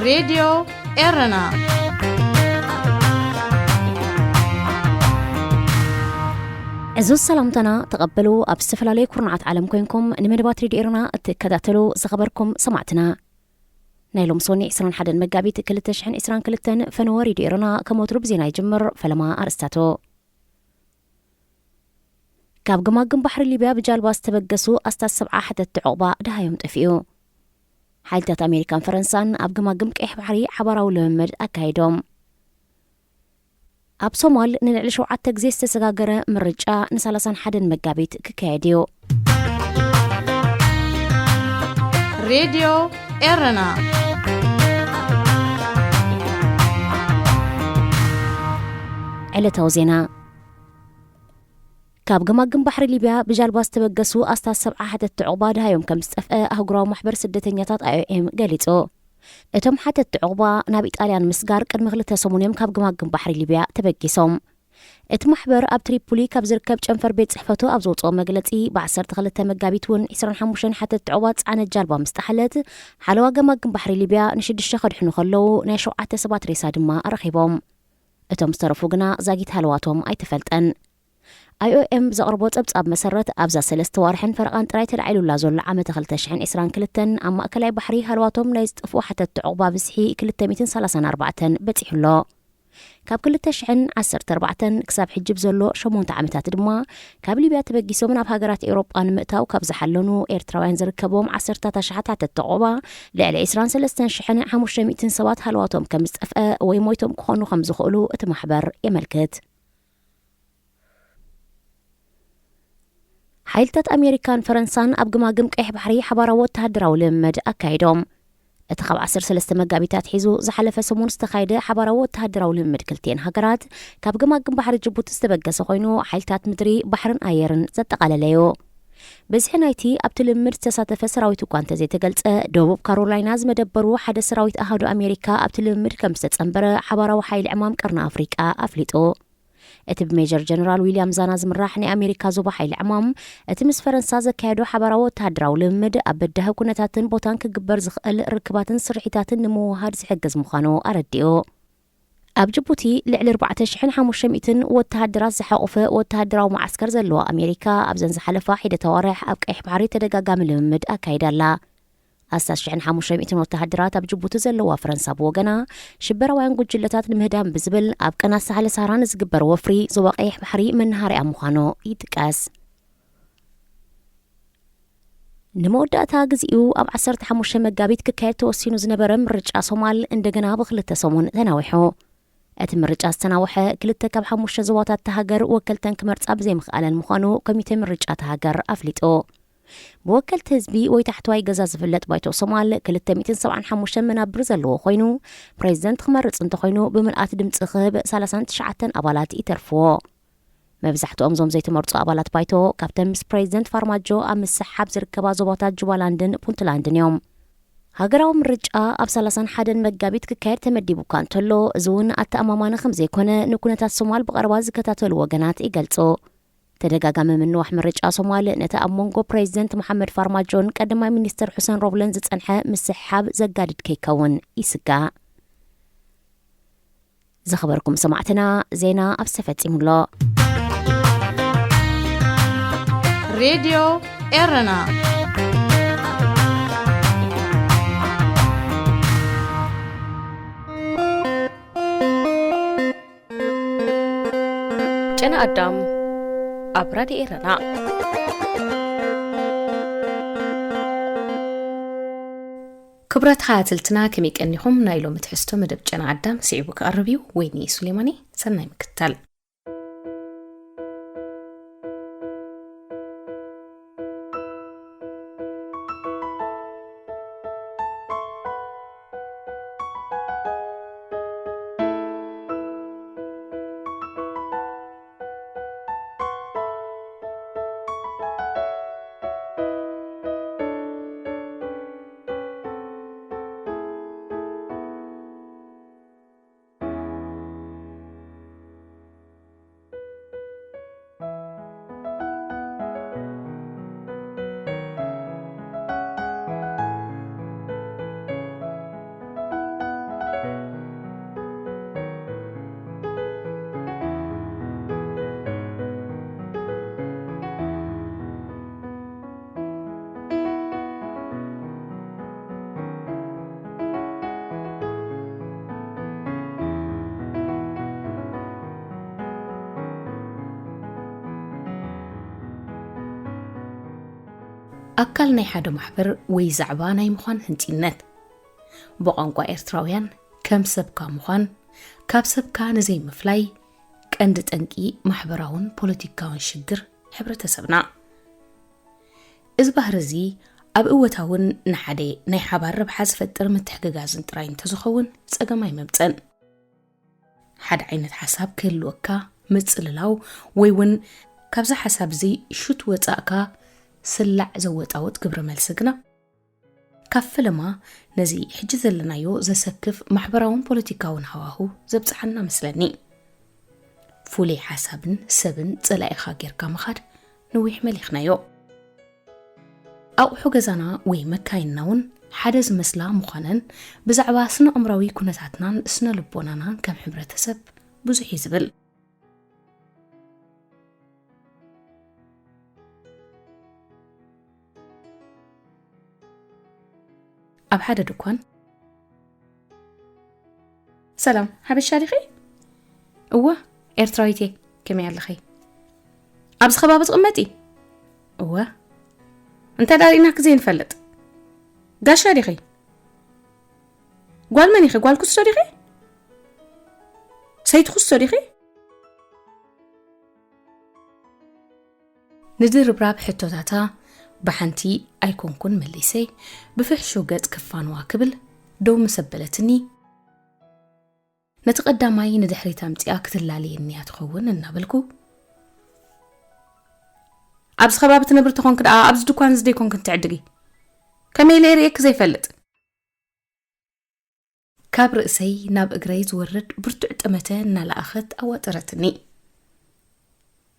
ሬድዮ ኤረና። ዕዙዝ ሰላምታና ተቐበሉ። ኣብ ዝተፈላለዩ ኩርናዓት ዓለም ኮይንኩም ንመደባት ሬድዮ ኤረና እትከታተሉ ዝኸበርኩም ሰማዕትና፣ ናይ ሎምሶኒ ዕስራን ሓደን መጋቢት ክልተ ሽሕን ዕስራን ክልተን ፈነወ ሬድዮ ኤረና ከም ወትሩ ብዜና ይጅምር። ፈለማ ኣርእስታቱ። ካብ ገማግም ባሕሪ ሊብያ ብጃልባ ዝተበገሱ ኣስታት ሰብዓ ሓተትቲ ዑቕባ ደሃዮም ጠፊኡ። ሓይልታት ኣሜሪካን ፈረንሳን ኣብ ገማግም ቀይሕ ባሕሪ ሓባራዊ ልምምድ ኣካይዶም። ኣብ ሶማል ንልዕሊ ሸውዓተ ግዜ ዝተሰጋገረ ምርጫ ንሳላሳን ሓደን መጋቢት ክካየድ እዩ። ሬድዮ ኤረና። ዕለታዊ ዜና። ካብ ገማግም ባሕሪ ሊብያ ብጃልባ ዝተበገሱ ኣስታት ሰብዓ ሓተትቲ ዑቕባ ደሃዮም ከም ዝጠፍአ ኣህጉራዊ ማሕበር ስደተኛታት ኣይ ኦ ኤም ገሊጹ። እቶም ሓተትቲ ዑቕባ ናብ ኢጣልያን ምስጋር ቅድሚ ክልተ ሰሙን እዮም ካብ ገማግም ባሕሪ ሊብያ ተበጊሶም። እቲ ማሕበር ኣብ ትሪፖሊ ካብ ዝርከብ ጨንፈር ቤት ጽሕፈቱ ኣብ ዘውጽኦ መግለጺ፣ ብ ዓሰርተ ክልተ መጋቢት እውን ዕስራን ሓሙሽተን ሓተትቲ ዑቕባ ዝጸዓነት ጃልባ ምስ ጠሓለት፣ ሓለዋ ገማግም ባሕሪ ሊብያ ንሽዱሽተ ከድሕኑ ከለዉ፣ ናይ ሸውዓተ ሰባት ሬሳ ድማ ረኺቦም። እቶም ዝተረፉ ግና ዛጊት ሃለዋቶም ኣይተፈልጠን። ኣይ ኦ ኤም ብዘቕርቦ ጸብጻብ መሰረት፣ ኣብዛ ሰለስተ ዋርሕን ፈረቓን ጥራይ ተላዒሉላ ዘሎ ዓመተ ክልተ ሽሕን ዕስራን ክልተን ኣብ ማእከላይ ባሕሪ ሃለዋቶም ናይ ዝጠፍኡ ሓተትቲ ዑቕባ ብዝሒ ክልተ ሚእትን ሰላሳን ኣርባዕተን በጺሑ ኣሎ። ካብ ክልተ ሽሕን ዓሰርተ ኣርባዕተን ክሳብ ሕጂ ብዘሎ ሸሞንተ ዓመታት ድማ፣ ካብ ሊብያ ተበጊሶም ናብ ሃገራት ኤውሮጳ ንምእታው ካብ ዝሓለኑ ኤርትራውያን ዝርከብዎም ዓሰርታት ኣሽሓት ሓተትቲ ዑቕባ፣ ልዕሊ ዕስራን ሰለስተን ሽሕን ሓሙሽተ ሚእትን ሰባት ሃለዋቶም ከም ዝጠፍአ ወይ ሞይቶም ክኾኑ ከም ዝኽእሉ እቲ ማሕበር የመልክት። ሓይልታት ኣሜሪካን ፈረንሳን ኣብ ግማግም ቀይሕ ባሕሪ ሓባራዊ ወተሃደራዊ ልምምድ ኣካይዶም። እቲ ካብ ዓሰርተ ሰለስተ መጋቢት ኣትሒዙ ዝሓለፈ ሰሙን ዝተኻየደ ሓባራዊ ወተሃደራዊ ልምምድ ክልቲኤን ሃገራት፣ ካብ ግማግም ባሕሪ ጅቡቲ ዝተበገሰ ኮይኑ፣ ሓይልታት ምድሪ፣ ባሕርን ኣየርን ዘጠቓለለ እዩ። ብዝሒ ናይቲ ኣብቲ ልምምድ ዝተሳተፈ ሰራዊት እኳ እንተዘይተገልጸ፣ ደቡብ ካሮላይና ዝመደበሩ ሓደ ሰራዊት ኣሃዱ ኣሜሪካ ኣብቲ ልምምድ ከም ዝተጸንበረ ሓባራዊ ሓይሊ ዕማም ቀርኒ ኣፍሪቃ ኣፍሊጡ። እቲ ብሜጀር ጀነራል ዊልያም ዛና ዝምራሕ ናይ ኣሜሪካ ዞባ ሓይሊ ዕማም፣ እቲ ምስ ፈረንሳ ዘካየዶ ሓባራዊ ወተሃደራዊ ልምምድ ኣብ በዳሂ ኩነታትን ቦታን ክግበር ዝኽእል ርክባትን ስርሒታትን ንምውህሃድ ዝሕግዝ ምዃኑ ኣረዲኡ። ኣብ ጅቡቲ ልዕሊ ኣርባዕተ ሽሕን ሓሙሽተ ሚእትን ወተሃደራት ዝሓቖፈ ወተሃደራዊ መዓስከር ዘለዋ ኣሜሪካ፣ ኣብዘን ዝሓለፋ ሒደት ኣዋርሕ ኣብ ቀይሕ ባሕሪ ተደጋጋሚ ልምምድ ኣካይዳ ኣላ። ኣስታት ሽሕን ሓሙሽተ ሚእትን ወተሃደራት ኣብ ጅቡቲ ዘለዋ ፈረንሳ ብወገና፣ ሽበራውያን ጉጅለታት ንምህዳም ብዝብል ኣብ ቀናት ሳሕለ ሳህራ ንዝግበር ወፍሪ ዞባ ቀይሕ ባሕሪ መናሃርያ ምዃኑ ይጥቀስ። ንመወዳእታ ግዜኡ ኣብ ዓሰርተ ሓሙሽተ መጋቢት ክካየድ ተወሲኑ ዝነበረ ምርጫ ሶማል እንደገና ብክልተ ሰሙን ተናዊሑ። እቲ ምርጫ ዝተናውሐ፣ ክልተ ካብ ሓሙሽተ ዞባታት እታ ሃገር ወከልተን ክመርጻ ብዘይምኽኣለን ምዃኑ ኮሚተ ምርጫ እታ ሃገር ኣፍሊጡ። ብወከልቲ ህዝቢ ወይ ታሕተዋይ ገዛ ዝፍለጥ ባይቶ ሶማል ክልተ ሚእትን ሰብዓን ሓሙሽተን መናብር ዘለዎ ኮይኑ፣ ፕሬዚደንት ክመርጽ እንተኾይኑ፣ ብምልኣት ድምጺ ክህብ ሰላሳን ትሽዓተን ኣባላት ይተርፍዎ። መብዛሕትኦም እዞም ዘይተመርጹ ኣባላት ባይቶ፣ ካብተን ምስ ፕሬዚደንት ፋርማጆ ኣብ ምስሕሓብ ዝርከባ ዞባታት ጁባላንድን ፑንትላንድን እዮም። ሃገራዊ ምርጫ ኣብ ሰላሳን ሓደን መጋቢት ክካየድ ተመዲቡ እኳ እንተሎ፣ እዚ እውን ኣተኣማማኒ ከም ዘይኮነ ንኩነታት ሶማል ብቐረባ ዝከታተሉ ወገናት ይገልጹ። ተደጋጋሚ ምንዋሕ ምርጫ ሶማል፣ ነቲ ኣብ መንጎ ፕሬዚደንት መሓመድ ፋርማጆን ቀዳማይ ሚኒስተር ሑሰን ሮብለን ዝጸንሐ ምስሕሓብ ዘጋድድ ከይከውን ይስጋእ። ዝኸበርኩም ሰማዕትና፣ ዜና ኣብዚ ተፈጺሙ ኣሎ። ሬድዮ ኤረና። ጨና ኣዳም ኣብ ራድዮ ኤረና። ክቡራት ተኸታተልትና፣ ከመይ ቀኒኹም? ናይ ሎሚ ትሕዝቶ መደብ ጨና ኣዳም ስዒቡ ክቐርብ እዩ። ወይኒ ሱሌማኒ፣ ሰናይ ምክትታል። ኣካል ናይ ሓደ ማሕበር ወይ ዛዕባ ናይ ምዃን ህንጺነት። ብቋንቋ ኤርትራውያን ከም ሰብካ ምዃን፣ ካብ ሰብካ ንዘይምፍላይ ቀንዲ ጠንቂ ማሕበራውን ፖለቲካውን ሽግር ሕብረተሰብና። እዚ ባህሪ እዚ ኣብ እወታውን ንሓደ ናይ ሓባር ረብሓ ዝፈጥር ምትሕግጋዝን ጥራይ እንተዝኸውን ጸገም ኣይመምጸን። ሓደ ዓይነት ሓሳብ ክህልወካ ምጽልላው ወይ እውን ካብዚ ሓሳብ እዚ ሹት ወጻእካ ስላዕ ዘወጣወጥ ግብረ መልሲ ግና ካብ ፈለማ ነዚ ሕጂ ዘለናዮ ዘሰክፍ ማሕበራውን ፖለቲካውን ሃዋሁ ዘብጽሓና መስለኒ። ፍሉይ ሓሳብን ሰብን ጸላኢኻ ጌርካ ምኻድ ነዊሕ መሊኽናዮ። ኣቑሑ ገዛና ወይ መካይንና እውን ሓደ ዝመስላ ምዃነን ብዛዕባ ስነ ኣእምራዊ ኩነታትናን ስነ ልቦናናን ከም ሕብረተሰብ ብዙሕ እዩ ዝብል። ኣብ ሓደ ድኳን፣ ሰላም፣ ሓበሻ ዲኺ? እወ፣ ኤርትራዊት እየ። ከመይ ኣለኺ? ኣብዚ ከባቢ ትቕመጢ? እወ። እንታይ ዳሪእናኪ ዘይንፈልጥ? ጋሻ ዲኺ? ጓል መን ኢኺ? ጓል ኩስቶ ዲኺ? ሰይቲ ኩስቶ ዲኺ? ንድርብራብ ሕቶታታ ብሓንቲ ኣይኮንኩን መሊሰ፣ ብፍሕሹው ገጽ ክፋንዋ ክብል ደው ምስ ኣበለትኒ፣ ነቲ ቀዳማይ ንድሕሪት ኣምጺኣ ክትላለየኒ እያ ትኸውን እናበልኩ፣ ኣብዚ ከባቢ ትነብሪ ተኾንኪ ደኣ ኣብዚ ድኳን እዚ ደይኮንክን ትዕድጊ? ከመይ ኢለ ርእየኪ ዘይፈልጥ? ካብ ርእሰይ ናብ እግረይ ዝወርድ ብርቱዕ ጠመተ እናለኣኸት ኣዋጠረትኒ።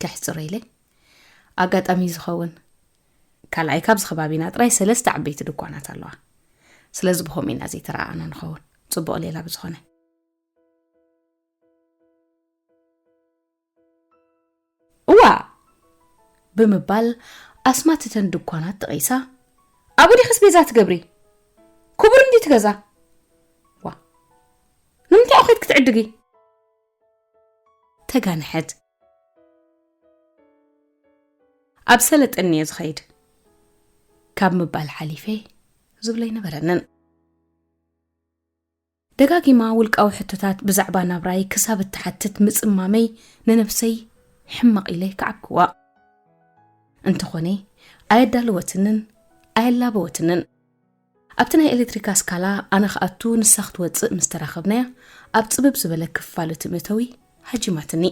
ከሕጽሮ ኢለ፣ ኣጋጣሚ ዝኸውን ካልኣይ ካብዚ ከባቢና ጥራይ ሰለስተ ዓበይቲ ድኳናት ኣለዋ። ስለዚ ብኸምኡ ኢና ዘይተረኣኣና ንኸውን። ጽቡቕ ሌላ ብዝኾነ። እዋ! ብምባል ኣስማት እተን ድኳናት ጠቒሳ፣ ኣብኡ ዲኺ ኣስቤዛ ትገብሪ? ክቡር እንዲ እቲ ገዛ። ዋ! ንምንታይ ኣብኡ ኸይድኪ ትዕድጊ? ተጋንሐት። ኣብ ሰለጠን እየ ዝኸይድ ካብ ምባል ሓሊፈ ዝብሎ ኣይነበረንን። ደጋጊማ ውልቃዊ ሕቶታት ብዛዕባ ናብራይ ክሳብ እትሓትት ምጽማመይ ንነብሰይ ሕማቕ ኢለ ከዓብክዋ። እንተኾነ ኣየዳለወትንን ኣየላበወትንን። ኣብቲ ናይ ኤሌክትሪክ ኣስካላ ኣነ ክኣቱ ንሳ ክትወጽእ ምስ ተራኸብናያ ኣብ ጽብብ ዝበለ ክፋል እቲ መእተዊ ሃጂማትኒ።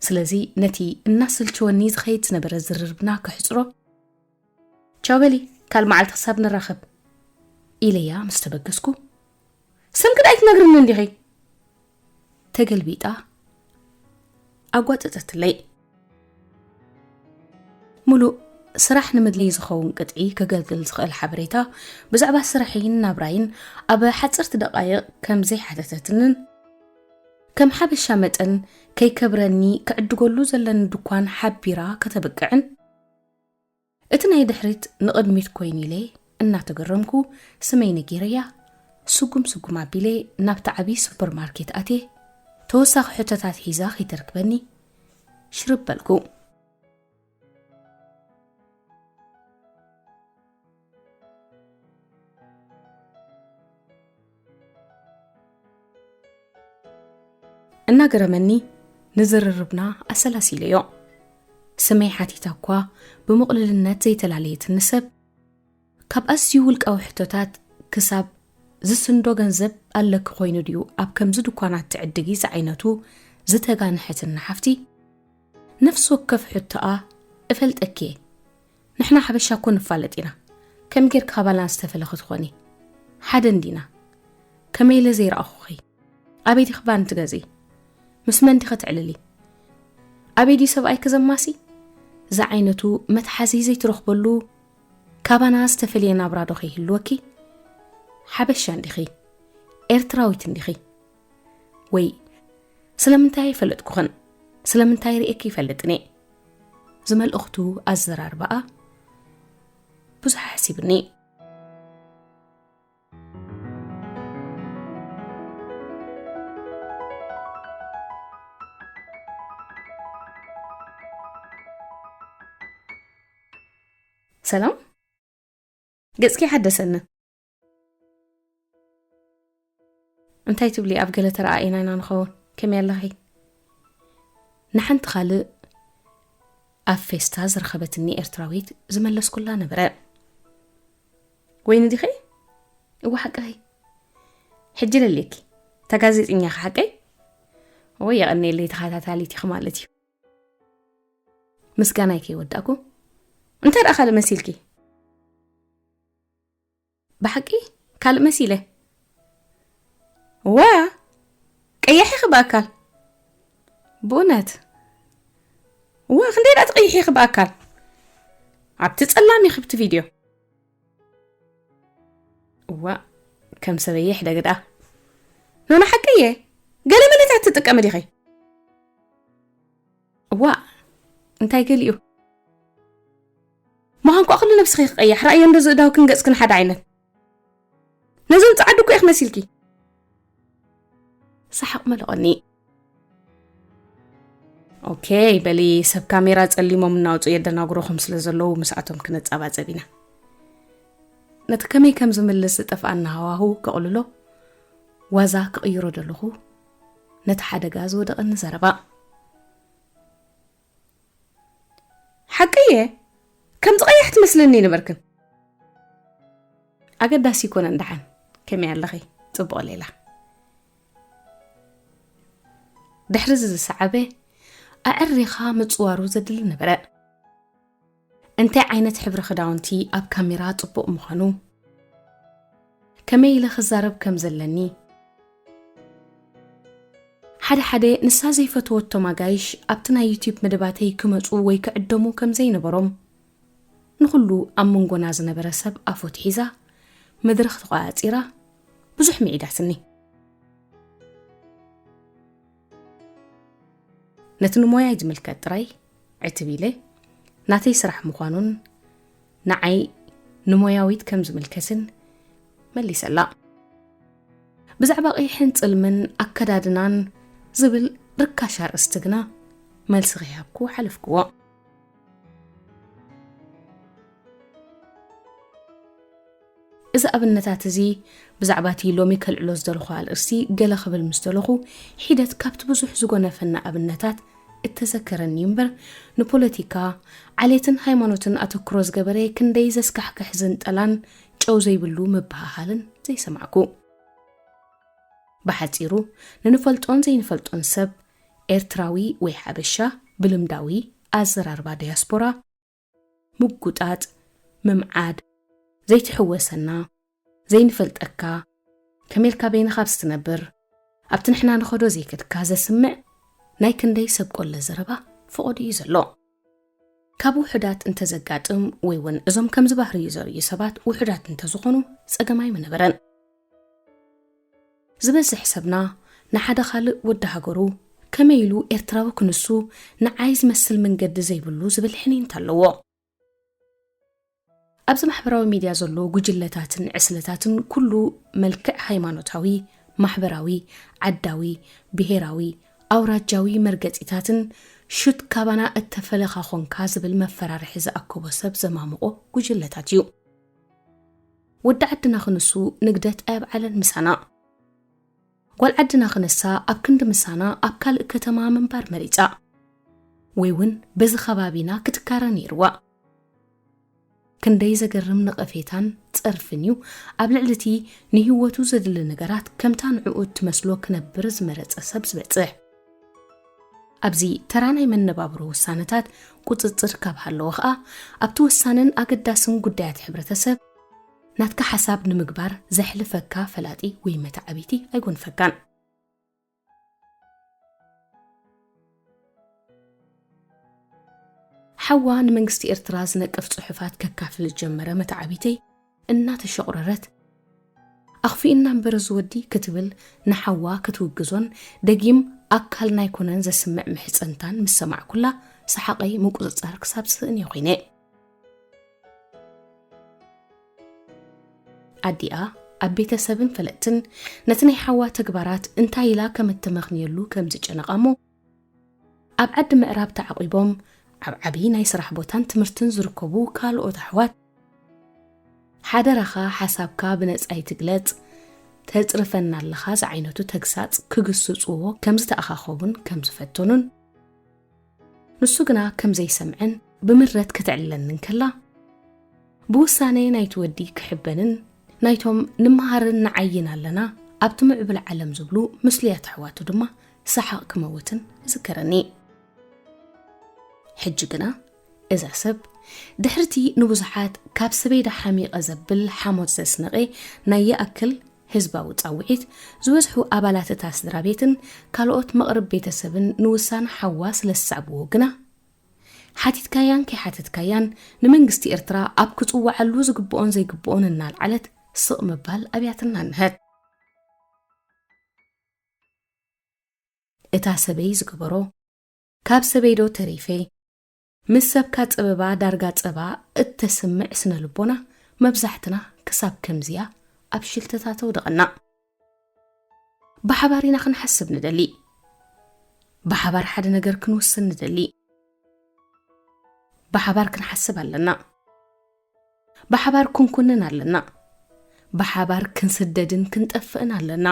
ስለዚ ነቲ እናሰልቸወኒ ዝኸይድ ዝነበረ ዝርርብና ከሕጽሮ፣ ቻው በሊ፣ ካልእ መዓልቲ ክሳብ ንራኸብ ኢለያ ምስ ተበገስኩ፣ ስምኪ ዳኣ ኣይትነግርንን ዲኺ? ተገልቢጣ ኣጓጠጠትለይ። ሙሉእ ስራሕ ንምድለይ ዝኸውን ቅጥዒ ከገልግል ዝኽእል ሓበሬታ ብዛዕባ ስራሐይን ናብራይን ኣብ ሓጸርቲ ደቓይቕ ከም ዘይሓተተትንን ከም ሓበሻ መጠን ከይከብረኒ ክዕድገሉ ዘለኒ ድኳን ሓቢራ ከተብቅዕን እቲ ናይ ድሕሪት ንቕድሚት ኮይኑ ኢለ እናተገረምኩ ስመይ ነጊረያ ስጉም ስጉም ኣቢለ ናብቲ ዓቢ ሱፐርማርኬት ኣትየ ተወሳኺ ሕቶታት ሒዛ ከይተርክበኒ ሽርብ በልኩ። እናገረመኒ ንዝርርብና ኣሰላሲለዮ። ስመይ ሓቲታ እኳ ብምቕልልነት ዘይተላለየትኒ ሰብ፣ ካብ ኣዝዩ ውልቃዊ ሕቶታት ክሳብ ዝስንዶ ገንዘብ ኣለኪ ኮይኑ ድዩ ኣብ ከምዚ ድኳናት ትዕድጊ ዝዓይነቱ ዝተጋንሐትኒ ሓፍቲ፣ ነፍሲ ወከፍ ሕቶኣ እፈልጠኪ እየ። ንሕና ሓበሻ እኮ ንፋለጥ ኢና። ከመይ ጌርኪ ካባና ዝተፈለኺ ትኾኒ? ሓደ እንዲና። ከመይ ኢለ ዘይረኣኹኺ? ኣበይ ዲኺ ቫን ትገዝኢ? ምስ መን ዲኺ ትዕልሊ? ኣበይ ድዩ ሰብኣይኪ ዘማሲ? ዝዓይነቱ መትሓዚ ዘይትረኽበሉ ካባና ዝተፈልየ ናብራ ዶ ከይህልወኪ? ሓበሻ እንዲኺ? ኤርትራዊት እንዲኺ? ወይ ስለምንታይ ኣይፈለጥኩኽን? ስለምንታይ ርእየኪ ይፈልጥን እየ? ዝመልእኽቱ ኣዘራርባኣ ብዙሕ ኣሕሲብኒ። ሰላም፣ ገጽኪ ሓደሰኒ። እንታይ ትብሊ? ኣብ ገለ ተረኣኢና ኢና ንኸውን። ከመይ ኣለኺ? ንሓንቲ ካልእ ኣብ ፌስታ ዝረኸበትኒ ኤርትራዊት ዝመለስኩላ ነበረ። ወይኒ ዲኺ? እወ ሓቅኺ። ሕጂ ለልየኪ። እታ ጋዜጠኛ ኸ ሓቀይ? ወይ የቐንየለይ ተኸታታሊት ኢኺ ማለት እዩ። ምስጋናይ ከይወዳእኩ፣ እንታይ ደኣ ካልእ መሲልኪ? ብሓቂ ካልእ መሲለ። ዋ፣ ቀያሕ ኢኺ ብኣካል። ብእውነት? ዋ፣ ክንደይ ደኣ ትቐይሒ ኢኺ ብኣካል? ኣብቲ ጸላም ኢኺ ብቲ ቪድዮ። እዋ፣ ከም ሰበየ ሕደግ ደኣ። ኖኖ ሓቀየ፣ ገለ መለታት ትጥቀሚ ዲኺ? እዋ፣ እንታይ ገሊኡ? ምዃን እኳ ኩሉ ነብስኺ ክቐያሕ፣ ራእዮ እንዶ ዝእዳውክን ገጽክን ሓደ ዓይነት። ነዞም ጸዓዱ እኮ ኢኺ መሲልኪ። ሰሓቕ መለቖኒ። ኦኬ፣ በሊ ሰብ ካሜራ ጸሊሞም እናወጹ የደናግሩኹም ስለ ዘለዉ ምስኣቶም ክነጻባጸብ ኢና። ነቲ ከመይ ከም ዝምልስ ዝጠፍኣና ሃዋሁ ከቕልሎ ዋዛ ክቕይሮ ደለኹ ነቲ ሓደጋ ዝወደቐኒ ዘረባ። ሓቀየ፣ ከምዚ ቀያሕ ትመስለኒ ኣይነበርክን። ኣገዳሲ ይኮነን ደሓን። ከመይ ኣለኺ? ጽቡቕ ሌላ። ድሕሪ እዚ ዝሰዓበ ኣዕሪኻ ምጽዋሩ ዘድሊ ነበረ። እንታይ ዓይነት ሕብሪ ክዳውንቲ ኣብ ካሜራ ጽቡቕ ምዃኑ፣ ከመይ ኢለ ክዛረብ ከም ዘለኒ፣ ሓደ ሓደ ንሳ ዘይፈተወቶም ኣጋይሽ ኣብቲ ናይ ዩትዩብ መደባተይ ክመጹ ወይ ክዕደሙ ከም ዘይነበሮም፣ ንኹሉ ኣብ መንጎና ዝነበረ ሰብ ኣፎት ሒዛ መድረኽ ተቖጻጺራ ብዙሕ ምዒዳትኒ። ነቲ ንሞያይ ዝምልከት ጥራይ ዕትብ ኢለ፣ ናተይ ስራሕ ምዃኑን ንዓይ ንሞያዊት ከም ዝምልከትን መሊሰላ። ብዛዕባ ቀይሕን ጽልምን ኣከዳድናን ዝብል ርካሽ ኣርእስቲ ግና መልሲ ከይሃብኩ ሓለፍክዎ። እዚ ኣብነታት እዚ ብዛዕባ እቲ ሎሚ ከልዕሎ ዝደለኹ ኣርእስቲ ገለ ክብል ምስ ደለኹ፣ ሒደት ካብቲ ብዙሕ ዝጎነፈና ኣብነታት እተዘከረኒ እዩ እምበር፣ ንፖለቲካ፣ ዓሌትን ሃይማኖትን ኣተኩሮ ዝገበረ ክንደይ ዘስካሕክሕ ዝንጠላን ጨው ዘይብሉ ምብህሃልን ዘይሰማዕኩ። ብሓጺሩ፣ ንንፈልጦን ዘይንፈልጦን ሰብ፣ ኤርትራዊ ወይ ሓበሻ፣ ብልምዳዊ ኣዘራርባ ዲያስፖራ፣ ምጉጣጥ፣ ምምዓድ፣ ዘይትሕወሰና፣ ዘይንፈልጠካ፣ ከመይ ኢልካ በይንኻ ኣብዚ ትነብር፣ ኣብቲ ንሕና ንኸዶ ዘይከድካ ዘስምዕ ናይ ክንደይ ሰብ ቆለ ዘረባ ፈቐዱ እዩ ዘሎ። ካብ ውሑዳት እንተዘጋጥም ወይ እውን እዞም ከምዚ ባህሪ እዩ ዘርእዩ ሰባት ውሑዳት እንተዝኾኑ ጸገም ኣይምነበረን። ዝበዝሕ ሰብና ንሓደ ካልእ ወዲ ሃገሩ ከመይ ኢሉ ኤርትራዊ ክንሱ ንዓይ ዝመስል መንገዲ ዘይብሉ ዝብል ሕኒንታ ኣለዎ። ኣብዚ ማሕበራዊ ሚድያ ዘሎ ጉጅለታትን ዕስለታትን ኩሉ መልክዕ ሃይማኖታዊ፣ ማሕበራዊ፣ ዓዳዊ፣ ብሄራዊ፣ ኣውራጃዊ መርገጺታትን ሹት ካባና እተፈለኻ ኾንካ ዝብል መፈራርሒ ዝኣከቦ ሰብ ዘማምቖ ጉጅለታት እዩ። ወዲ ዓድና ክንሱ ንግደት ኣየብዓለን ምሳና። ጓል ዓድና ክነሳ ኣብ ክንዲ ምሳና ኣብ ካልእ ከተማ ምንባር መሪጻ። ወይ እውን በዚ ከባቢና ክትካረ ነይርዋ። ክንደይ ዘገርም ነቐፌታን ጸርፍን እዩ ኣብ ልዕሊ እቲ ንህይወቱ ዘድሊ ነገራት ከምታ ንዕኡ እትመስሎ ክነብር ዝመረጸ ሰብ ዝበጽሕ። ኣብዚ ተራ ናይ መነባብሮ ውሳነታት ቁጽጽር ካብ ሃለወ ኸኣ ኣብቲ ወሳንን ኣገዳስን ጉዳያት ሕብረተሰብ ናትካ ሓሳብ ንምግባር ዘሕልፈካ ፈላጢ ወይ መተዓቢቲ ኣይጎንፈካን። ሓዋ ንመንግስቲ ኤርትራ ዝነቅፍ ጽሑፋት ከካፍል ዝጀመረ መተዓቢተይ እናተሸቑረረት፣ ኣኽፊኡና እምበር እዚ ወዲ ክትብል ንሓዋ ክትውግዞን ደጊም ኣካልና ኣይኮነን ዘስምዕ ምሕጽንታን ምስ ሰማዕኩላ ሰሓቐይ ምቁጽጻር ክሳብ ዝስእን እየ ኮይነ። ኣዲኣ ኣብ ቤተሰብን ፈለጥትን ነቲ ናይ ሓዋ ተግባራት እንታይ ኢላ ከም እተመኽንየሉ ከም ዝጨነቓ እሞ፣ ኣብ ዓዲ ምዕራብ ተዓቒቦም ኣብ ዓቢ ናይ ስራሕ ቦታን ትምህርትን ዝርከቡ ካልኦት ኣሕዋት፣ ሓደራኻ ሓሳብካ ብነጻ ይትግለጽ፣ ተጽርፈና ኣለኻ ዝዓይነቱ ተግሳጽ ክግስጽዎ ከም ዝተኣኻኸቡን ከም ዝፈተኑን፣ ንሱ ግና ከም ዘይሰምዐን ብምረት ክትዕልለኒ እንከላ፣ ብውሳነ ናይቲ ወዲ ክሕበንን ናይቶም ንመሃርን ንዓይን ኣለና ኣብቲ ምዕቡል ዓለም ዝብሉ ምስሉያት ኣሕዋቱ ድማ ሰሓቕ ክመውትን እዝከረኒ። ሕጂ ግና እዛ ሰብ ድሕርቲ ንብዙሓት ካብ ሰበይዳ ሓሚቐ ዘብል ሓሞት ዘስነቐ ናይ ይኣክል ህዝባዊ ጻውዒት ዝበዝሑ ኣባላት እታ ስድራ ቤትን ካልኦት መቕርብ ቤተሰብን ንውሳነ ሓዋ ስለ ዝሰዕብዎ ግና፣ ሓቲትካያን ከይሓተትካያን ንመንግስቲ ኤርትራ ኣብ ክጽውዓሉ ዝግብኦን ዘይግብኦን እናልዓለት ስቕ ምባል ኣብያትና እነሀት። እታ ሰበይ ዝገበሮ፣ ካብ ሰበይዶ ተሪፌ፣ ምስ ሰብካ ጸበባ ዳርጋ ጸባ እተስምዕ ስነ ልቦና መብዛሕትና ክሳብ ከምዚኣ ኣብ ሽልተታ ተውድቐና። ብሓባር ኢና ክንሓስብ ንደሊ። ብሓባር ሓደ ነገር ክንውስን ንደሊ። ብሓባር ክንሓስብ ኣለና። ብሓባር ክንኩንን ኣለና። ብሓባር ክንስደድን ክንጠፍእን ኣለና።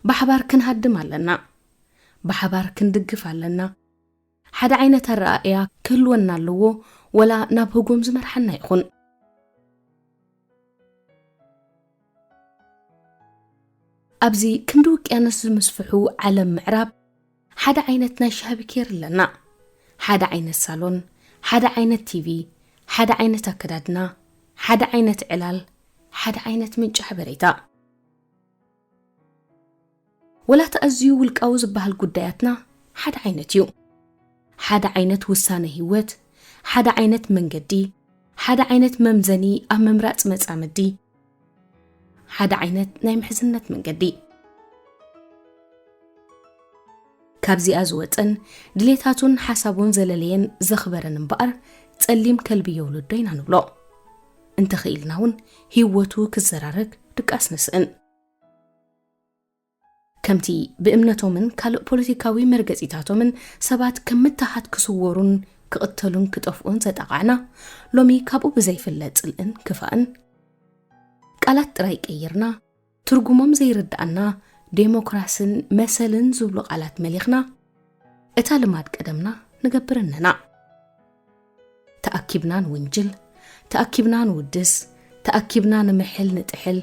ብሓባር ክንሃድም ኣለና። ብሓባር ክንድግፍ ኣለና። ሓደ ዓይነት ኣረኣእያ ክህልወና ኣለዎ፣ ወላ ናብ ህጉም ዝመርሓና ይኹን። ኣብዚ ክንዲ ውቅያኖስ ዝምስፍሑ ዓለም ምዕራብ፣ ሓደ ዓይነት ናይ ሻሂ ቢኬሪ ኣለና። ሓደ ዓይነት ሳሎን፣ ሓደ ዓይነት ቲቪ፣ ሓደ ዓይነት ኣከዳድና፣ ሓደ ዓይነት ዕላል፣ ሓደ ዓይነት ምንጪ ሓበሬታ። ወላ እቲ ኣዝዩ ውልቃዊ ዝበሃል ጉዳያትና ሓደ ዓይነት እዩ። ሓደ ዓይነት ውሳነ ህይወት፣ ሓደ ዓይነት መንገዲ፣ ሓደ ዓይነት መምዘኒ ኣብ ምምራጽ መጻምዲ፣ ሓደ ዓይነት ናይ ምሕዝነት መንገዲ። ካብዚኣ ዝወጸን ድሌታቱን ሓሳቡን ዘለለየን ዘኽበረን እምበኣር፣ ጸሊም ከልቢ የውልዶ ኢና ንብሎ። እንተኽኢልና እውን ህይወቱ ክዘራረግ ድቃስ ንስእን። ከምቲ ብእምነቶምን ካልእ ፖለቲካዊ መርገጺታቶምን ሰባት ከም ምትሃት ክስወሩን ክቕተሉን ክጠፍኡን ዘጣቓዕና፣ ሎሚ ካብኡ ብዘይፍለ ጽልእን ክፋእን ቃላት ጥራይ ቀይርና፣ ትርጉሞም ዘይርድኣና ዴሞክራስን መሰልን ዝብሉ ቃላት መሊኽና፣ እታ ልማድ ቀደምና ንገብር እነና። ተኣኪብና ንውንጅል፣ ተኣኪብና ንውድስ፣ ተኣኪብና ንምሕል ንጥሕል፣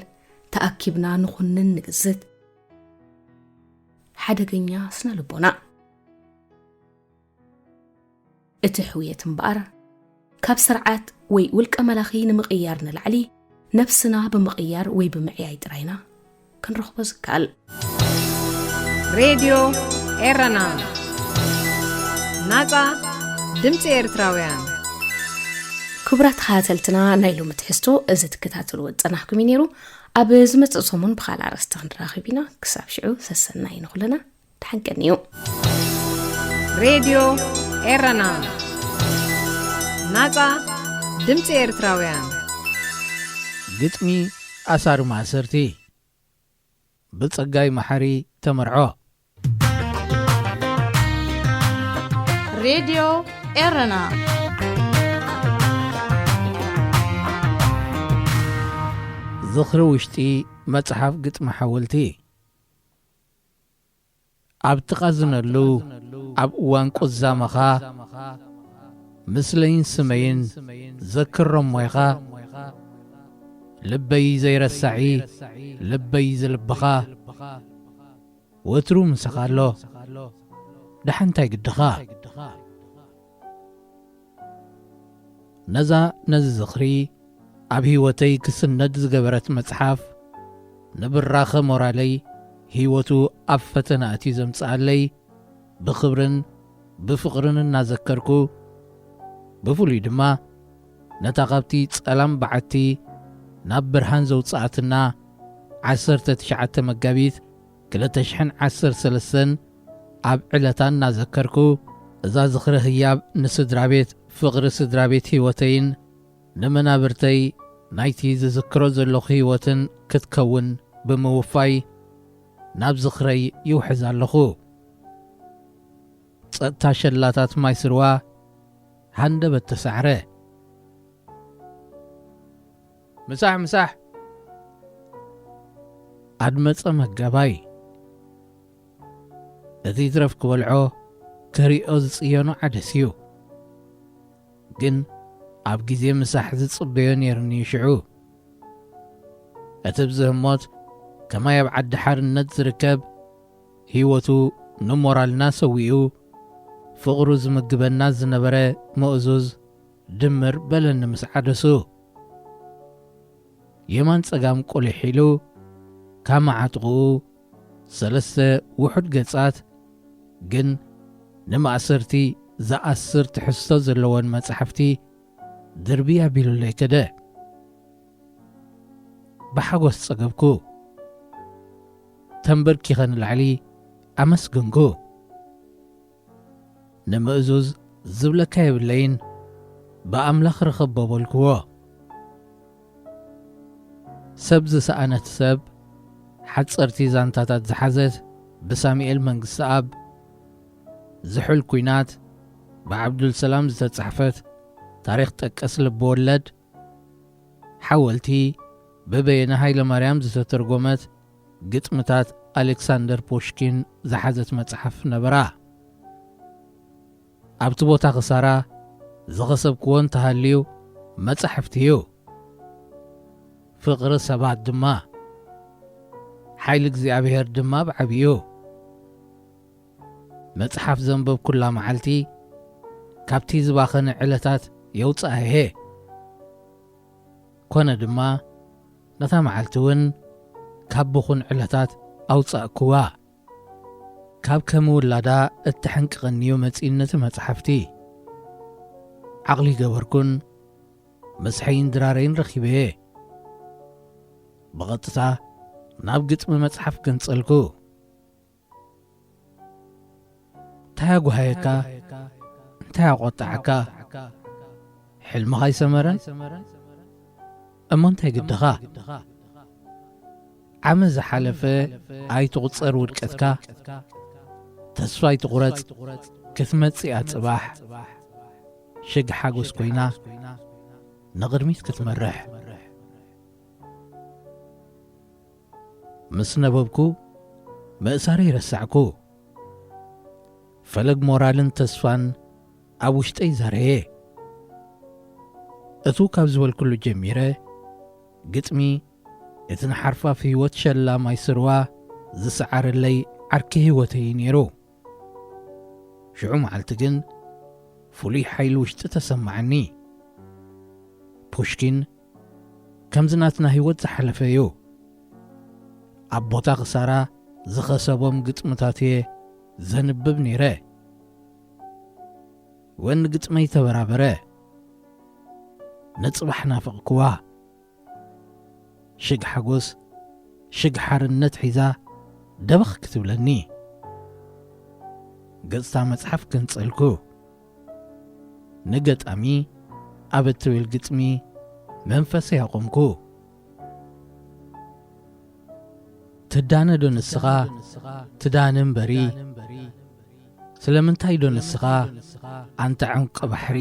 ተኣኪብና ንኹንን ንግዝት። ሓደገኛ ስነ ልቦና። እቲ ሕውየት እምበኣር፣ ካብ ስርዓት ወይ ውልቀ መላኺ ንምቕያር ንላዕሊ፣ ነብስና ብምቕያር ወይ ብምዕያይ ጥራይና ክንረኽቦ ዝከኣል። ሬድዮ ኤረና፣ ናጻ ድምጺ ኤርትራውያን። ክቡራት ተኸታተልትና፣ ናይ ሎሚ ትሕዝቶ እዚ ትከታተልዎ ዝጸናሕኩም እዩ ነይሩ። ኣብ ዝመጽእ ሰሙን ብኻልእ ኣርእስቲ ክንራኸብ ኢና። ክሳብ ሽዑ፣ ሰሰናዩ ንኹልና። ደሓን ቀንዩ። ሬድዮ ኤረና፣ ናጻ ድምጺ ኤርትራውያን። ግጥሚ ኣሳሪ ማእሰርቲ፣ ብጸጋይ መሓሪ ተመርዖ። ሬድዮ ኤረና። ዝኽሪ ውሽጢ መጽሓፍ ግጥሚ ሓወልቲ። ኣብ ትቓዝነሉ ኣብ እዋን ቁዛመኻ፣ ምስለይን ስመይን ዘክሮ እሞኻ፣ ልበይ ዘይረሳዒ ልበይ ዝልብኻ፣ ወትሩ ምሳኻ ኣሎ፣ ደሓን እንታይ ግድኻ? ነዛ ነዚ ዝኽሪ ኣብ ህይወተይ ክስነድ ዝገበረት መጽሓፍ፣ ንብራኸ ሞራለይ ህይወቱ ኣብ ፈተና ኣትዩ ዘምጽኣለይ፣ ብኽብርን ብፍቕርን እናዘከርኩ፣ ብፍሉይ ድማ ነታ ካብቲ ጸላም በዓቲ ናብ ብርሃን ዘውጽኣትና ዓሰርተ ትሽዓተ መጋቢት ክልተ ሽሕን ዓሰርተ ሰለስተን ኣብ ዕለታ እናዘከርኩ፣ እዛ ዝኽሪ ህያብ ንስድራ ቤት፣ ፍቕሪ ስድራ ቤት ህይወተይን ንመናብርተይ ናይቲ ዝዝክሮ ዘለኹ ህይወትን ክትከውን ብምውፋይ፣ ናብ ዝኽረይ ይውሕዝ ኣለኹ። ጸጥታ ሸላታት ማይ ስርዋ ሃንደበት ተሳዕረ። ምሳሕ፣ ምሳሕ! ኣድመጸ መጋባይ። እቲ ይትረፍ ክበልዖ፣ ከሪኦ ዝጽየኖ ዓደስ እዩ። ግን ኣብ ግዜ ምሳሕ ዝጽበዮ ነይሩኒ ሽዑ። እቲ ብዝህሞት ከማይ ኣብ ዓዲ ሓርነት ዝርከብ፣ ህይወቱ ንሞራልና ሰዊኡ፣ ፍቕሩ ዝምግበና ዝነበረ ምእዙዝ ድምር በለኒ ምስ ዓደሱ። የማን ጸጋም ቁሊሕ ኢሉ፣ ካብ መዓጥቕኡ ሰለስተ ውሑድ ገጻት፣ ግን ንማእሰርቲ ዝኣስር ትሕዝቶ ዘለወን መጻሕፍቲ ድርብይ ኣቢሉለይ ከደ። ብሓጎስ ጸገብኩ። ተንበርኪኸ ንላዕሊ ኣመስገንኩ። ንምእዙዝ ዝብለካ የብለይን፣ ብኣምላኽ ርኸቦ በልክዎ። ሰብ ዝሰኣነት ሰብ፣ ሓጸርቲ ዛንታታት ዝሓዘት ብሳሙኤል መንግስተኣብ፣ ዝሑል ኲናት ብዓብዱልሰላም ዝተጻሕፈት ታሪኽ ጠቀስ ልብወለድ፣ ሓወልቲ ብበየነ ሃይለማርያም ዝተተርጎመት ግጥምታት ኣሌክሳንደር ፑሽኪን ዝሓዘት መጽሓፍ ነበራ። ኣብቲ ቦታ ክሳራ ዝኸሰብክዎ እንተሃልዩ መጻሕፍቲ እዩ። ፍቕሪ ሰባት ድማ፣ ሓይሊ እግዚኣብሔር ድማ ብዓብዩ። መጽሓፍ ዘንበብኩላ መዓልቲ ካብቲ ዝባኸነ ዕለታት የውጽኣ'የ። ኮነ ድማ ነታ መዓልቲ እውን ካብ ብኹን ዕለታት ኣውጻእክዋ። ካብ ከም ውላዳ እተሐንቅቐኒ'ዩ መጺእኒ እቲ መጽሓፍቲ። ዓቕሊ ገበርኩን ምስሐይን ድራረይን ረኺበ'የ። ብቐጥታ ናብ ግጥሚ መጽሓፍ ገንጸልኩ። እንታይ ኣጓሃየካ? እንታይ ኣቖጣዓካ? ሕልምኻ ኣይሰመረን? እሞ እንታይ ግድኻ? ዓመት ዝሓለፈ ኣይትቑጸር ውድቀትካ። ተስፋ ኣይትቑረጽ፣ ክትመጽእ እያ ጽባሕ። ሽግ ሓጎስ ኮይና ንቕድሚት ክትመርሕ። ምስ ነበብኩ፣ ምእሳረይ ረሳዕኩ። ፈለግ ሞራልን ተስፋን ኣብ ውሽጠይ ዘረየ። እቱ ካብ ዝበልኩሉ ጀሚረ፣ ግጥሚ እቲ ንሓርፋፍ ህይወት ሸላ ማይ ስርዋ ዝሰዓረለይ ዓርኪ ህይወተይ ነይሩ። ሽዑ መዓልቲ ግን ፍሉይ ሓይሊ ውሽጢ ተሰማዓኒ። ፑሽኪን ከምዚ ናትና ህይወት ዝሓለፈ እዩ። ኣብ ቦታ ክሳራ ዝኸሰቦም ግጥምታት እየ ዘንብብ ነይረ። ወን ግጥመይ ተበራበረ። ንጽባሕ ናፈቕክዋ። ሽግ ሓጎስ፣ ሽግ ሓርነት ሒዛ ደበኽ ክትብለኒ። ገጽታ መጽሓፍ ገንጸልኩ። ንገጣሚ ኣብ እትብል ግጥሚ መንፈሰይ ኣቖምኩ። ትዳነ ዶ ንስኻ? ትዳነ እምበሪ። ስለምንታይ ዶ ንስኻ? ኣንታ ዕንቂ ባሕሪ።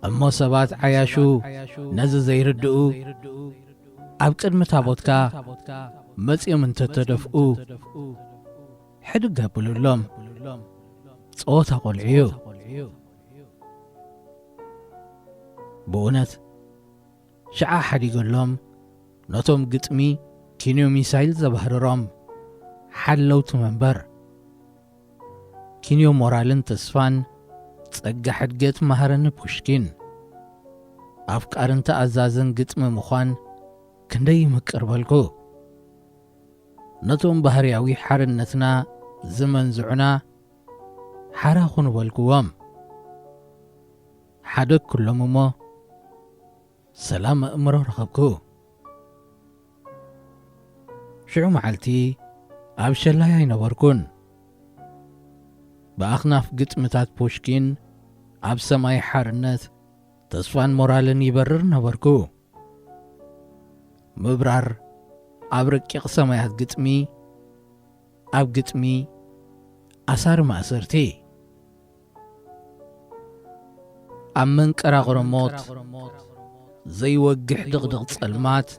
እሞ ሰባት ዓያሹ ነዚ ዘይርድኡ፣ ኣብ ቅድሚ ታቦትካ መጺኦም እንተተደፍኡ፣ ሕድግ ኣብሉሎም። ጸወታ ቆልዑ እዩ። ብእውነት፣ ሽዓ ሓዲገሎም፣ ነቶም ግጥሚ ኪንዮ ሚሳይል ዘባህርሮም ሓለውቲ መንበር። ኪንዮ ሞራልን ተስፋን፣ ጸጋ ሕድገት መሃረኒ ፑሽኪን። ኣፍቃርን ተኣዛዝን ግጥሚ ምዃን ክንደይ ይምቅር በልኩ። ነቶም ባህርያዊ ሓርነትና ዝመንዝዑና ሓራ ኩኑ በልክዎም። ሓደግኩሎም እሞ ሰላም ኣእምሮ ረኸብኩ። ሽዑ መዓልቲ ኣብ ሸላይ ኣይነበርኩን። ብኣኽናፍ ግጥምታት ፑሽኪን ኣብ ሰማይ ሓርነት ተስፋን ሞራልን ይበርር ነበርኩ። ምብራር ኣብ ረቂቕ ሰማያት ግጥሚ፣ ኣብ ግጥሚ ኣሳሪ ማእሰርቲ። ኣብ መንቀራቕሮ ሞት ዘይወግሕ ድቕድቕ ጸልማት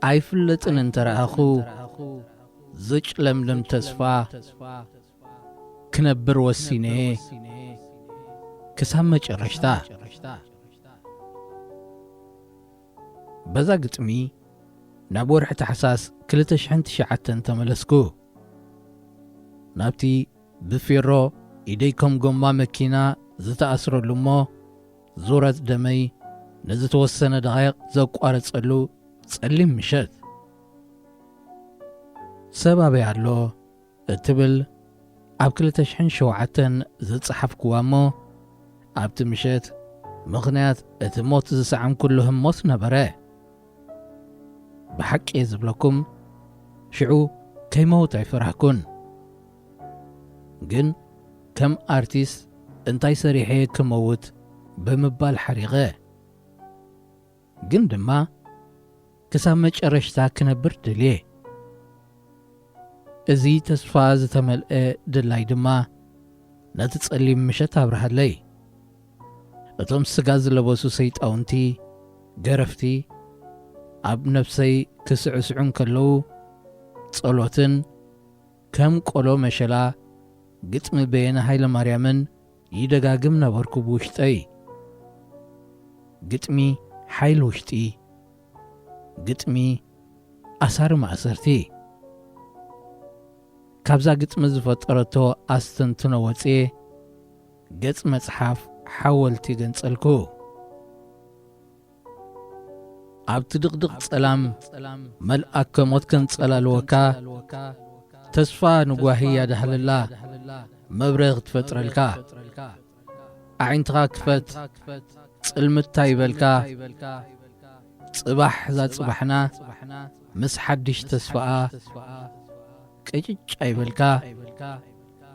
ኣይፍለጥን እንተ ረኣኹ፣ ዝጭለምልም ተስፋ ክነብር ወሲነ ክሳብ መጨረሽታ። በዛ ግጥሚ ናብ ወርሒ ታሕሳስ ክልተ ሽሕን ትሽዓተን ተመለስኩ። ናብቲ ብፌሮ ኢደይ ከም ጎማ መኪና ዝተኣስረሉ እሞ ዙረት ደመይ ንዝተወሰነ ደቓይቕ ዘቋረጸሉ ጸሊም ምሸት። ሰብ ኣበይ ኣሎ እትብል ኣብ ክልተ ሽሕን ሸውዓተን ዝጸሓፍኩዋ እሞ ኣብቲ ምሸት ምኽንያት እቲ ሞት ዝሰዓምኩሉ ህሞት ነበረ። ብሓቂ እየ ዝብለኩም፣ ሽዑ ከይመውት ኣይፈራህኩን። ግን ከም ኣርቲስት እንታይ ሰሪሐ ክመውት ብምባል ሓሪቐ። ግን ድማ ክሳብ መጨረሽታ ክነብር ደልየ። እዚ ተስፋ ዝተመልአ ድላይ ድማ ነቲ ጸሊም ምሸት ኣብርሃለይ። እቶም ስጋ ዝለበሱ ሰይጣውንቲ፣ ገረፍቲ፣ ኣብ ነፍሰይ ክስዕስዑ እንከለዉ፣ ጸሎትን ከም ቆሎ መሸላ ግጥሚ በየነ ሃይለማርያምን ይደጋግም ነበርኩ ብውሽጠይ። ግጥሚ ሓይል ውሽጢ፣ ግጥሚ ኣሳሪ ማእሰርቲ። ካብዛ ግጥሚ ዝፈጠረቶ ኣስተንትኖ ወፅየ ገፅ መፅሓፍ ሓወልቲ ገንፀልኩ። ኣብቲ ድቕድቕ ጸላም መልኣከ ሞት ከንጸላልወካ፣ ተስፋ ንጓሂ ያዳህልላ መብርህ ክትፈጥረልካ። ኣዒንትኻ ክፈት፣ ጽልምታ ይበልካ። ጽባሕ እዛ ጽባሕና ምስ ሓድሽ ተስፋኣ ቅጭጭ ኣይበልካ፣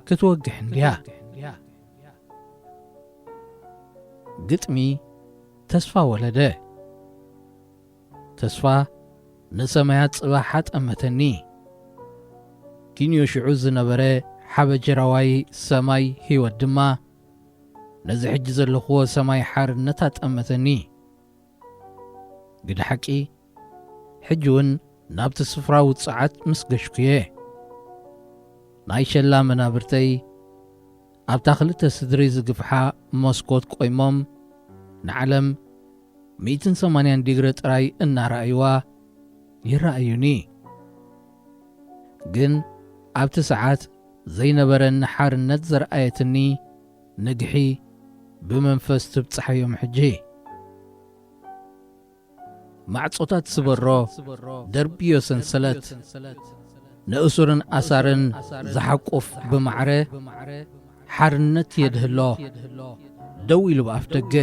ክትወግሕ እንድያ። ግጥሚ ተስፋ ወለደ። ተስፋ ንሰማያት ጽባሕ ኣጠመተኒ። ኪንዮ ሽዑ ዝነበረ ሓበጀራዋይ ሰማይ ህይወት ድማ ነዚ ሕጂ ዘለኽዎ ሰማይ ሓርነት ኣጠመተኒ። ግደ ሓቂ፣ ሕጂ እውን ናብቲ ስፍራ ውጽዓት ምስ ገሽኩየ። ናይ ሸላ መናብርተይ ኣብታ ክልተ ስድሪ ዝግፍሓ መስኮት ቆይሞም ንዓለም ሚእትን ሰማንያን ዲግሪ ጥራይ እናረኣይዋ ይረኣዩኒ። ግን ኣብቲ ሰዓት ዘይነበረኒ ሓርነት ዘርኣየትኒ ንግሒ ብመንፈስ ትብጽሓዮም ሕጂ። ማዕጾታት ስበሮ፣ ደርብዮ ሰንሰለት፣ ንእሱርን ኣሳርን ዝሓቁፍ ብማዕረ ሓርነት የድህሎ ደው ኢሉ ብኣፍ ደገ።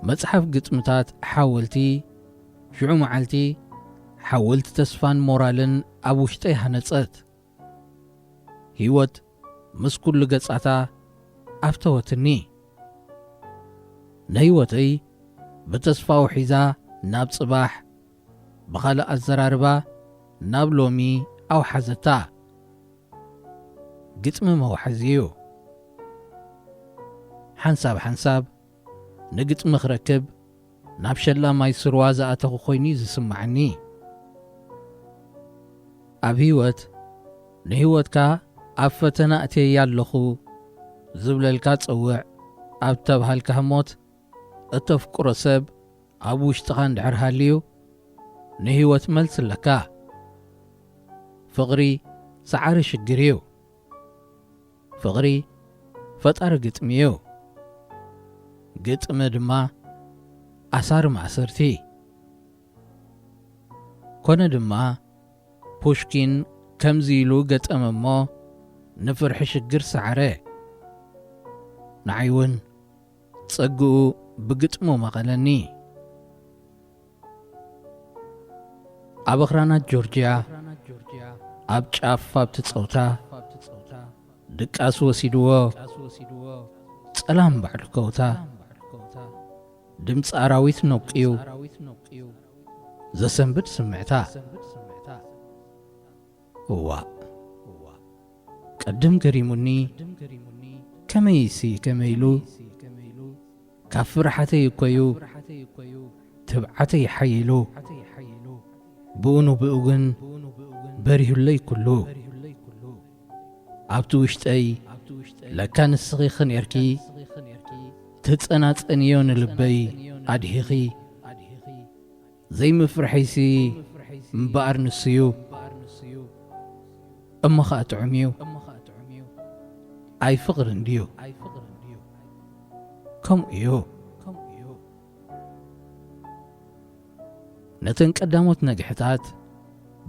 መጽሓፍ ግጥምታት ሓወልቲ፣ ሽዑ መዓልቲ ሓወልቲ ተስፋን ሞራልን ኣብ ውሽጠይ ሃነጸት። ህይወት ምስ ኩሉ ገጻታ ኣፍተወትኒ። ንህይወተይ ብተስፋ ውሒዛ ናብ ጽባሕ፣ ብኻልእ ኣዘራርባ ናብ ሎሚ ኣውሓዘታ። ግጥሚ መውሓዚ እዩ። ሓንሳብ ሓንሳብ ንግጥሚ ክረክብ ናብ ሸላ ማይ ስርዋ ዝኣተኹ ኮይኑ እዩ ዝስምዓኒ። ኣብ ህይወት፣ ንህይወትካ ኣብ ፈተና ኣትየያ ኣለኹ ዝብለልካ ጸውዕ ኣብ ተብሃልካ ህሞት፣ እተፍቅሮ ሰብ ኣብ ውሽጥኻ እንድሕር ሃልዩ፣ ንህይወት መልሲ ኣለካ። ፍቕሪ ሰዓሪ ሽግር እዩ። ፍቕሪ ፈጣሪ ግጥሚ እዩ። ግጥሚ ድማ ኣሳሪ ማእሰርቲ። ኮነ ድማ፣ ፑሽኪን ከምዚ ኢሉ ገጠመ እሞ፣ ንፍርሒ ሽግር ሰዓረ። ንዓይ እውን ጸግኡ ብግጥሙ መቐለኒ። ኣብ ኣኽራናት ጆርጅያ፣ ኣብ ጫፍ ኣብቲ ጸውታ፣ ድቃስ ወሲድዎ፣ ጸላም ባዕሉ ከውታ። ድምጺ ኣራዊት ነቂዩ፣ ዘሰንብድ ስምዕታ። እዋእ፣ ቅድም ገሪሙኒ፣ ከመይሲ ከመይ ኢሉ ካብ ፍርሓተይ እኮዩ ትብዓተይ ሓይሉ፣ ብኡ ንብኡ ግን በሪሁለይ ኩሉ። ኣብቲ ውሽጠይ ለካ ንስኺ ኸ ኔርኪ፣ ትጸናጸንዮ ንልበይ ኣድሂኺ። ዘይምፍርሐይሲ እምበኣር ንሱዩ፣ እሞ ኸኣ ጥዑምዩ። ኣይ ፍቕሪ እንድዩ ከምኡዩ። ነተን ቀዳሞት ነግሕታት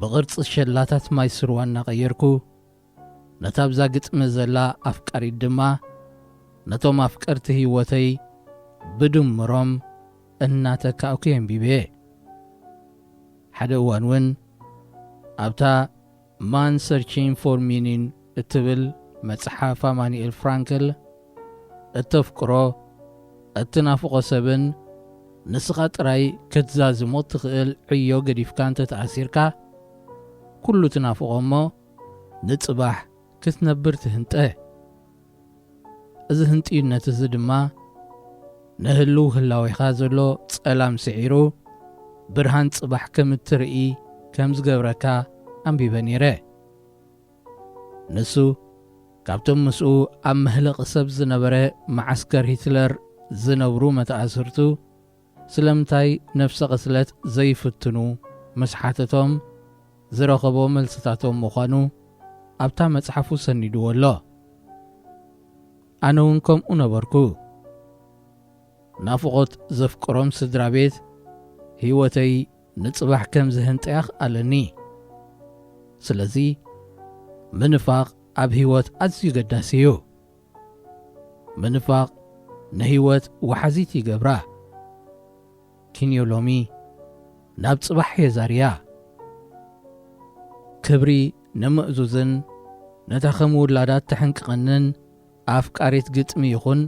ብቕርጺ ሸላታት ማይ ስርዋ እናቐየርኩ፣ ነታ ኣብዛ ግጥሚ ዘላ ኣፍቃሪት ድማ ነቶም ኣፍቀርቲ ህይወተይ ብድምሮም እናተካእኩ የንቢበ። ሓደ እዋን እውን ኣብታ ማን ሰርቺንግ ፎር ሚኒንግ እትብል መጽሓፍ ኣማኑኤል ፍራንክል፣ እተፍቅሮ፣ እትናፍቖ ሰብን ንስኻ ጥራይ ክትዛዝሞ እትኽእል ዕዮ ገዲፍካ እንተ ተኣሲርካ፣ ኩሉ ትናፍቖ እሞ ንጽባሕ ክትነብር ትህንጠ። እዚ ህንጥዩነት እዚ ድማ ንህልው ህላዌኻ ዘሎ ጸላም ስዒሩ ብርሃን ጽባሕ ከም እትርኢ ከም ዝገብረካ ኣንቢበ ነይረ። ንሱ ካብቶም ምስኡ ኣብ መህለቒ ሰብ ዝነበረ መዓስከር ሂትለር ዝነብሩ መተኣስርቱ ስለምንታይ ነፍሰ ቅትለት ዘይፍትኑ ምስ ሓተቶም ዝረኸቦ መልስታቶም ምዃኑ ኣብታ መጽሓፉ ሰኒድዎ ኣሎ። ኣነ እውን ከምኡ ነበርኩ። ናፍቖት ዘፍቅሮም ስድራ ቤት ህይወተይ ንጽባሕ ከም ዝህንጠያ ክኣለኒ። ስለዚ ምንፋቕ ኣብ ህይወት ኣዝዩ ገዳሲ እዩ። ምንፋቕ ንህይወት ወሓዚት ይገብራ። ኪንዮ ሎሚ ናብ ጽባሕ የዛርያ። ክብሪ ንምእዙዝን ነታ ከም ውላዳ ተሕንቅቐንን ኣፍቃሪት ግጥሚ ይኹን፣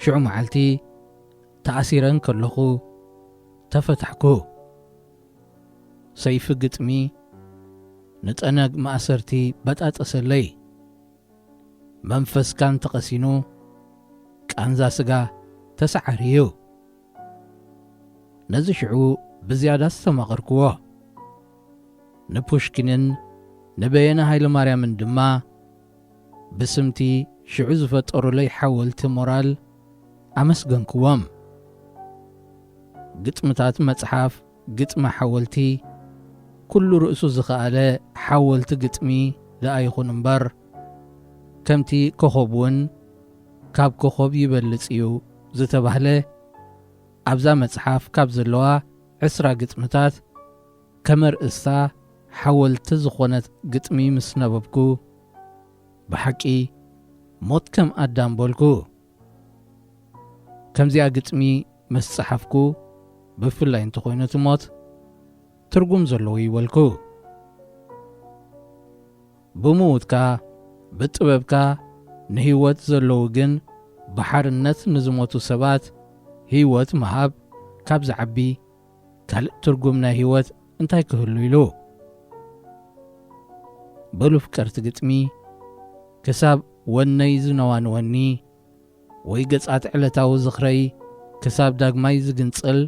ሽዑ መዓልቲ ተኣሲረ እንከለኹ ተፈታሕኩ። ሰይፊ ግጥሚ ንጠነግ ማእሰርቲ በጣጠሰለይ። መንፈስካ እንተቐሲኑ፣ ቃንዛ ስጋ ተሰዓሪ እዩ። ነዚ ሽዑ ብዝያዳ ኣስተማቐርክዎ። ንፑሽኪንን ንበየነ ሃይለማርያምን ድማ ብስምቲ ሽዑ ዝፈጠሩለይ ሓወልቲ ሞራል ኣመስገንክዎም። ግጥምታት መጽሓፍ ግጥሚ ሓወልቲ፣ ኩሉ ርእሱ ዝኸኣለ ሓወልቲ ግጥሚ ደኣ ይኹን እምበር፣ ከምቲ ኮኾብ እውን ካብ ኮኾብ ይበልጽ እዩ ዝተባህለ፣ ኣብዛ መጽሓፍ ካብ ዘለዋ ዕስራ ግጥምታት ከም ኣርእስታ ሓወልቲ ዝኾነት ግጥሚ ምስ ነበብኩ፣ ብሓቂ ሞት ከም ኣዳም በልኩ። ከምዚኣ ግጥሚ ምስ ጸሓፍኩ፣ ብፍላይ እንተኾይኑ እቲ ሞት፣ ትርጉም ዘለዎ እዩ በልኩ። ብምዉትካ፣ ብጥበብካ ንህይወት ዘለዉ ግን ብሓርነት ንዝሞቱ ሰባት ህይወት ምሃብ ካብ ዝዓቢ ካልእ ትርጉም ናይ ህይወት እንታይ ክህሉ ኢሉ? በሉ ፍቀርቲ ግጥሚ፣ ክሳብ ወነይ ዝነዋንወኒ ወይ ገጻት ዕለታዊ ዝኽረይ ክሳብ ዳግማይ ዝግንጽል፣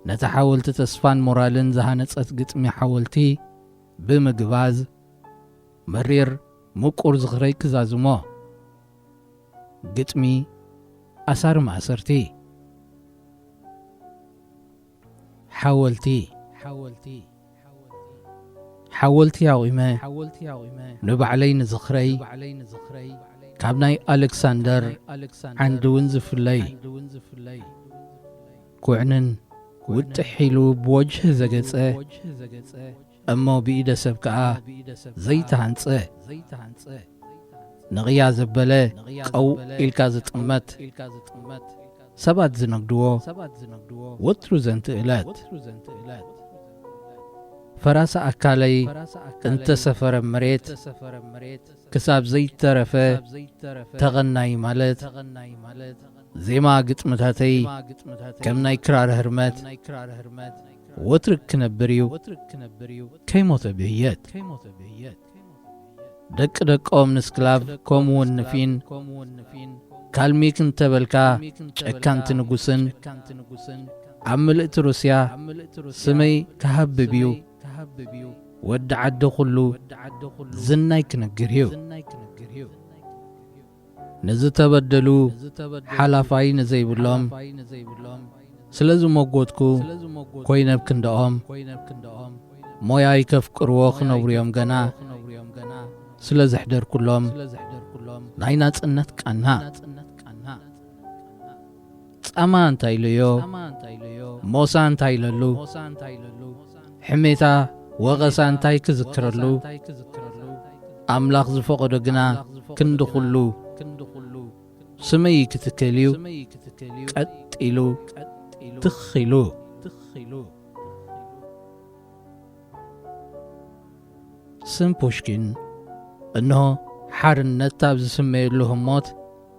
ነታ ሓወልቲ ተስፋን ሞራልን ዝሃነጸት ግጥሚ ሓወልቲ ብምግባዝ፣ መሪር ምቁር ዝኽረይ ክዛዝሞ። ግጥሚ ኣሳሪ ማእሰርቲ። ሓወልቲ። ሓወልቲ ኣቑመ፣ ንባዕለይ ንዝኽረይ፣ ካብ ናይ ኣሌክሳንደር ዓንዲ እውን ዝፍለይ። ኩዕንን ውጥሕ ኢሉ ብወጅህ ዘገጸ፣ እሞ ብኢደ ሰብ ከኣ ዘይተሃንጸ። ንቕያ ዘበለ ቀው ኢልካ ዝጥመት፣ ሰባት ዝነግድዎ ወትሩ ዘንቲ እለት። ፈራሲ ኣካለይ እንተሰፈረ መሬት፣ ክሳብ ዘይተረፈ ተቐናይ ማለት፣ ዜማ ግጥምታተይ ከም ናይ ክራር ህርመት ወትሪ ክነብር እዩ ከይሞተ ብህየት። ደቂ ደቆም ንስክላቭ ከምኡውን ንፊን ካልሚክ እንተበልካ ጨካንቲ ንጉስን ኣብ ምልእቲ ሩስያ ስመይ ክሃብብ እዩ፣ ወዲ ዓዲ ኩሉ ዝናይ ክነግር እዩ። ንዝተበደሉ ሓላፋይ ንዘይብሎም ስለ ዝመጎትኩ ኮይነ ኣብ ክንዳኦም፣ ሞያይ ከፍቅርዎ ክነብሩ እዮም ገና ስለ ዘሕደርኩሎም ናይ ናጽነት ቃና። ጻማ እንታይ ኢለዮ፣ ሞሳ እንታይ ኢለሉ፣ ሕሜታ ወቐሳ እንታይ ክዝክረሉ፣ ኣምላኽ ዝፈቐዶ ግና ክንዲ ኩሉ ስመይ ክትከል እዩ ቀጥ ኢሉ ትኽ ኢሉ። ስም ፑሽኪን እንሆ ሓርነት ኣብ ዝስመየሉ ህሞት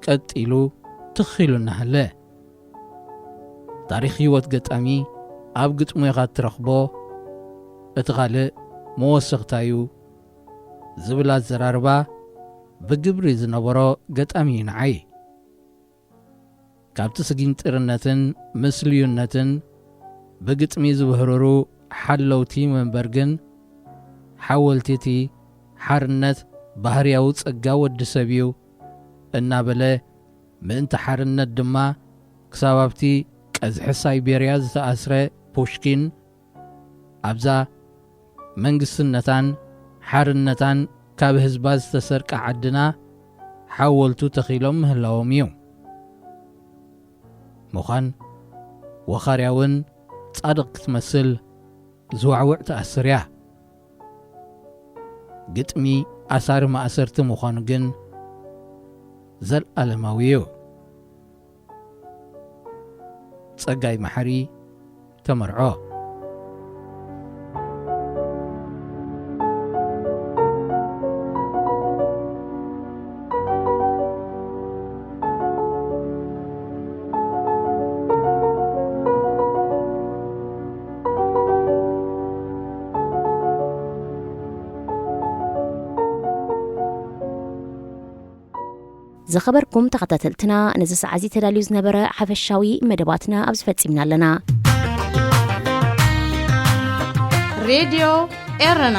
ቀጥ ኢሉ ትኽ ኢሉ እናሃለ። ታሪኽ ህይወት ገጣሚ ኣብ ግጥሙ ኢኻ እትረኽቦ፣ እቲ ካልእ መወሰኽታ እዩ ዝብል ኣዘራርባ ብግብሪ ዝነበሮ ገጣሚ እዩ ንዓይ። ካብቲ ስጊንጢርነትን ምስልዩነትን ብግጥሚ ዝብህርሩ ሓለውቲ መንበር ግን፣ ሓወልቲ እቲ ሓርነት ባህርያዊ ጸጋ ወዲ ሰብ እዩ እናበለ፣ ምእንቲ ሓርነት ድማ ክሳብ ኣብቲ ቀዝሒ ሳይቤርያ ዝተኣስረ ፑሽኪን፣ ኣብዛ መንግስትነታን ሓርነታን ካብ ህዝባ ዝተሰርቀ ዓድና ሓወልቱ ተኺሎም ምህላዎም እዩ። ምዃን ወኻርያ እውን ጻድቕ ክትመስል ዝዋዕውዕ ትኣስር እያ። ግጥሚ ኣሳሪ ማእሰርቲ ምዃኑ ግን ዘለኣለማዊ እዩ። ጸጋይ መሓሪ፣ ተመርዖ። ዝኸበርኩም ተኸታተልትና፣ ነዚ ሰዓት እዚ ተዳልዩ ዝነበረ ሓፈሻዊ መደባትና ኣብዚ ፈጺምና ኣለና። ሬድዮ ኤረና